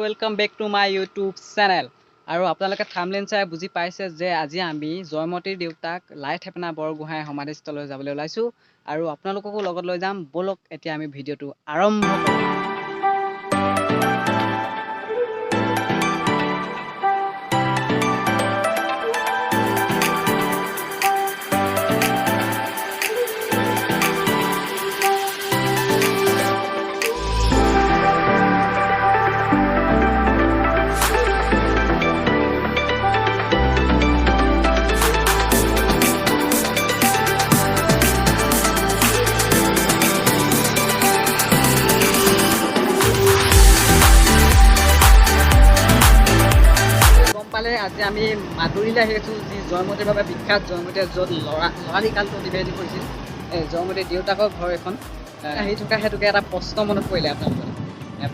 Welcome back to my YouTube channel. আৰু আপোনালোকে thumbnail চাই বুজি পাইছে যে আজি আমি জয়মতীৰ দেউতাক লাইথেপেনা বৰগোহাঁই সমাধিস্থললৈ যাবলৈ ওলাইছোঁ আৰু আপোনালোককো লগত লৈ যাম। ব'লক, এতিয়া আমি ভিডিঅ'টো আৰম্ভ কৰোঁ। গম পালে, আজি আমি মাদুৰিলৈ আহিছোঁ, যি জয়মতীৰ বাবে বিখ্যাত। জয়মতীয়ে য'ত ল'ৰালি কালটো অতিবাহিত কৰিছিল, এই জয়মতীৰ দেউতাকৰ ঘৰ এখন। আহি থকা হেতুকে এটা প্ৰশ্ন মনত পৰিলে আপোনালোকৰ।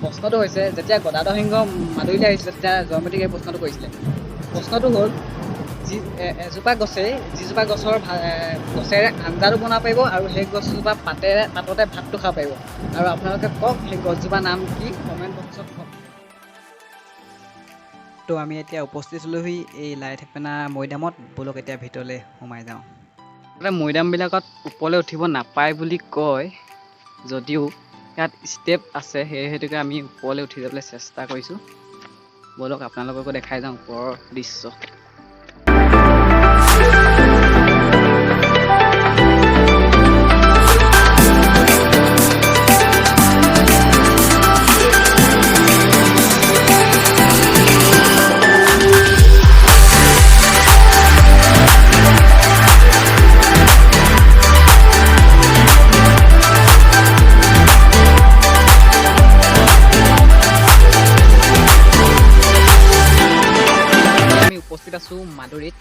প্ৰশ্নটো হৈছে, যেতিয়া গদাধৰ সিংহ মাদুৰিলৈ আহিছিলে, তেতিয়া জয়মতীক এই প্ৰশ্নটো কৰিছিলে। প্ৰশ্নটো হ'ল, যি এজোপা গছেই, যিজোপা গছৰ গছেৰে আঞ্জাটো বনাব পাৰিব আৰু সেই গছজোপা পাততে ভাতটো খাব পাৰিব। আৰু আপোনালোকে কওক, সেই গছজোপাৰ নাম কি? কমেণ্ট বক্সত কওক। তো আমি এতিয়া উপস্থিত হ'লোহি এই লাইথেপেনা মৈদামত। ব'লক, এতিয়া ভিতৰলৈ সোমাই যাওঁ। তাতে মৈদামবিলাকত ওপৰলৈ উঠিব নাপায় বুলি কয় যদিও ইয়াত ষ্টেপ আছে, সেই হেতুকে আমি ওপৰলৈ উঠি যাবলৈ চেষ্টা কৰিছোঁ। ব'লক, আপোনালোককো দেখাই যাওঁ ওপৰৰ দৃশ্য। আমি উপস্থিত আছোঁ মাদুৰিত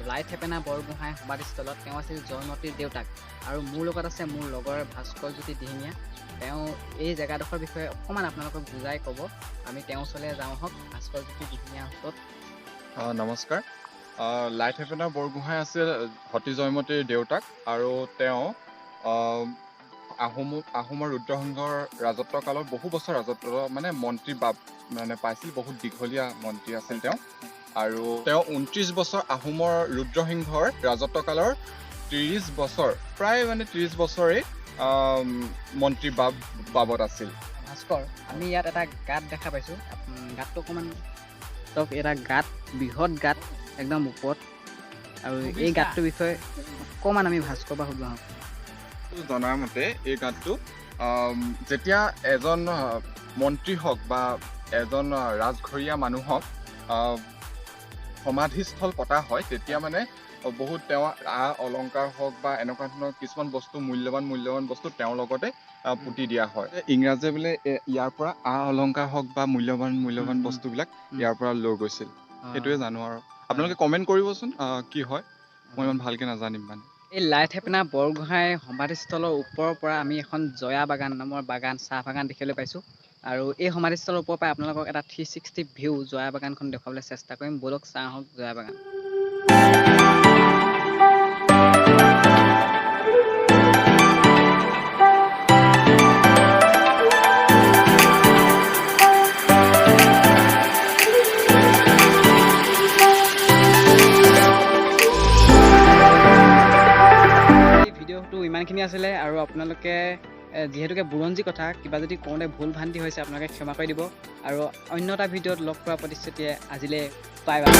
লাইথেপেনা বৰগোহাঁই সমাধিস্থলত। তেওঁ আছিল জয়মতীৰ দেউতাক। আৰু মোৰ লগত আছে মোৰ লগৰ ভাস্কৰ জ্যোতি দিহিঙীয়া। তেওঁ এই জেগাডোখৰ বিষয়ে অকণমান আপোনালোকক বুজাই ক'ব। আমি তেওঁৰ ওচৰলৈ যাওঁ আহক, ভাস্কৰ জ্যোতি দিহিঙীয়াৰ ওচৰত। নমস্কাৰ। লাইথেপেনা বৰগোহাঁই আছিল সতী জয়মতীৰ দেউতাক আৰু তেওঁ আহোমৰ ৰুদ্ৰসিংহৰ ৰাজত্ব কালত বহু বছৰ ৰাজত্ব মানে মন্ত্ৰী বাব মানে পাইছিল। বহুত দীঘলীয়া মন্ত্ৰী আছিল তেওঁ। আৰু তেওঁ 29 বছৰ, আহোমৰ ৰুদ্ৰসিংহৰ ৰাজত্ব কালৰ 30 বছৰ, প্ৰায় মানে 30 বছৰেই মন্ত্ৰী বাবত আছিল। ভাস্কৰ, আমি ইয়াত এটা গাঁত দেখা পাইছোঁ। গাঁতটো অকণমান চাওক। এটা গাঁত, বৃহৎ গাঁত একদম ওপৰত। আৰু এই গাঁতটোৰ বিষয়ে অকণমান আমি ভাস্কৰ পৰা সুধো আহক। জনাৰ মতে এই গাঁতটো যেতিয়া এজন মন্ত্ৰী হওক বা এজন ৰাজঘৰীয়া মানুহক সমাধিস্থল পতা হয়, তেতিয়া মানে বহুত তেওঁ আ অলংকাৰ হওক বা এনেকুৱা ধৰণৰ কিছুমান বস্তু, মূল্যৱান মূল্যৱান বস্তু তেওঁৰ লগতে পুতি দিয়া হয়। ইংৰাজে বোলে ইয়াৰ পৰা আ অলংকাৰ হওক বা মূল্যৱান মূল্যৱান বস্তুবিলাক ইয়াৰ পৰা লৈ গৈছিল। সেইটোৱে জানো আৰু আপোনালোকে কমেণ্ট কৰিবচোন কি হয়। মই ইমান ভালকে নাজানিম মানে। এই লাইথেপেনা বৰগোহাঁই সমাধিস্থলৰ ওপৰৰ পৰা আমি এখন জয়া বাগান নামৰ বাগান, চাহ বাগান দেখিবলৈ পাইছোঁ। আৰু এই সমাধিস্থলৰ ওপৰৰ পৰা আপোনালোকক এটা 360 ভিউ জয়া বাগানখন দেখুৱাবলৈ চেষ্টা কৰিম। ব'লক, চাওঁ আহক জয়া বাগান। এই ভিডিঅ'টো ইমানখিনি আছিলে। আৰু আপোনালোকে যিহেতুকে বুৰঞ্জী কথা, কিবা যদি কওঁতে ভুল ভ্ৰান্তি হৈছে, আপোনালোকে ক্ষমা কৰি দিব। আৰু অন্য এটা ভিডিঅ'ত লগ কৰাৰ প্ৰতিশ্ৰুতিৰে আজিলৈ বাই বাই।